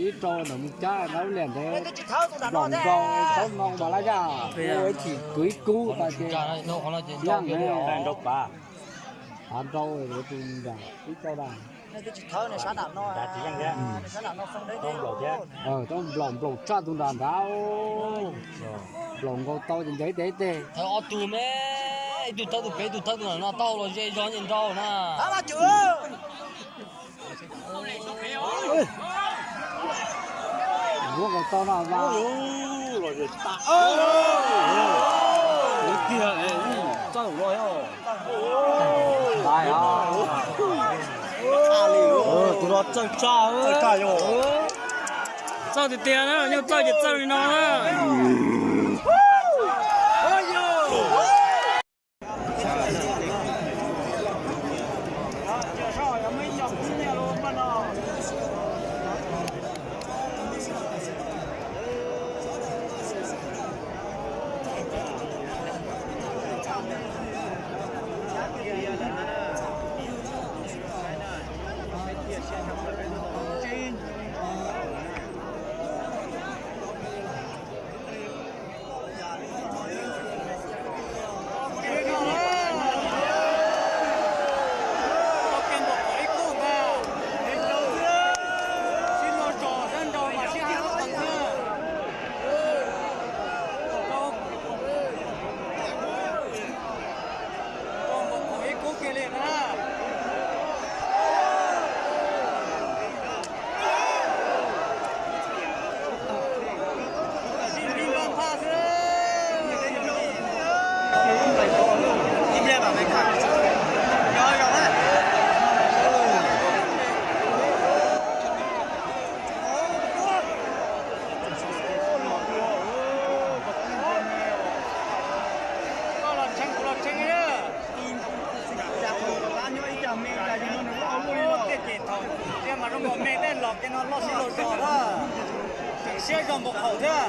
Ib rau ntawm mus cab lub liam ntev, nplaum nkaus thaub no mas laj yaj, ib chim kwv ib kub tas ces yeej rau pav, hav nrau tus nram ib rau das. Tau nplaum nplaum tsaj tus nram nrad, nplaum nkaus tau ces ncaws ib teg ib teg. Thawb ob tug me, ib tug thawb tus pem, ib tug thawb tus nram no, tau los ze zog nce nrau na. Muab nkaus tau no mas. Tiag, txawj no, tus no txawj tsaj, txawj tiag tiag na, nyuj txawj ces txawj li no na. Koj los tshee kuv los tshee na. Tiag ces thaum tiag mas zoo nkaus me tej los ces no loj sib laug zos na. Tseem siab zog npaum qhaum thiab.